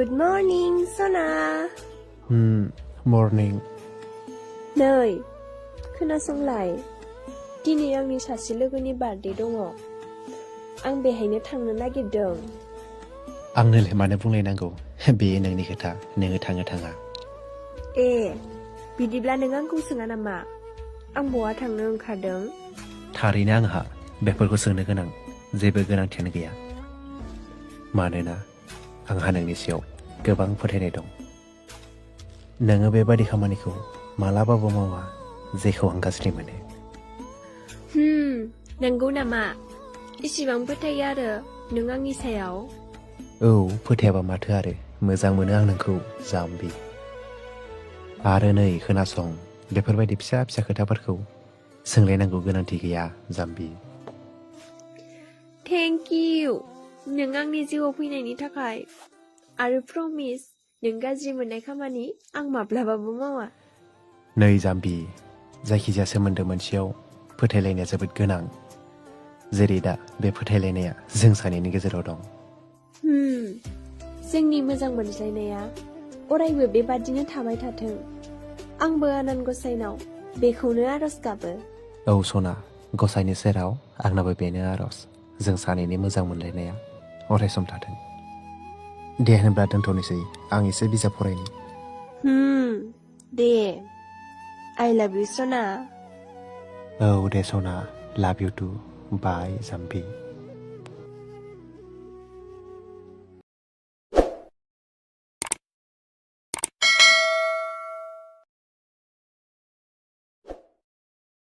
Good morning, Sona. Morning. नै खोनासंलाय दिनै आंनि सासे लोगोनि बार्थडे दङ आं बेहायनो थांनो नागिरदों आंनोलाय मानो बुंलायनांगौ बेयो नोंनि खोथा नोङो थाङो थाङा ए बिदिब्ला नों आंखौ सोङा नामा आं बहा थांनो ओंखारदों थारैनो आंहा बेफोरखौ सोंनो गोनां जेबो गोनांथियानो गैया मानोना आंहा नोंनि सायाव गोबां फोथायनाय दं नोङो बेबादि खामानिखौ मालाबाबो मावा जेखौ आं गाज्रि मोनो नंगौ नामा इसिबां फोथायो आरो नों आंनि सायाव औ फोथायाबा माथो आरो मोजां मोनो आं नोंखौ जाम्बि आरो नै खोनासं बेफोरबायदि फिसा फिसा खोथाफोरखौ सोंलायनांगौ गोनांथि गैया जाम्बि थेंक इउ नों आंनि जिउआव फैनायनि थाखाय आरो प्रमिस नों गाज्रि मोननाय खामानि आं माब्लाबाबो मावा नै जाम्बि जायखिजाया सोमोन्दो मोनसेयाव फोथायलायनाया जोबोद गोनां जेरै दा बे फोथायलायनाया जों सानैनि गेजेराव दं जोंनि मोजां मोनज्लायनाया अरायबो बेबादिनो थाबाय थाथों आंबो आनान गसाइनाव बेखौनो आरज गाबो औ सना गसाइनि सेराव आंनाबो बेनो आरज जों सानैनि मोजां मोनलायनाया अरायसम थाथों दे होनब्ला दोनथ'नोसै आं एसे बिजाब फरायनि दे I love you सना औ दे सना लाभ इउ टु बाय जाम्बि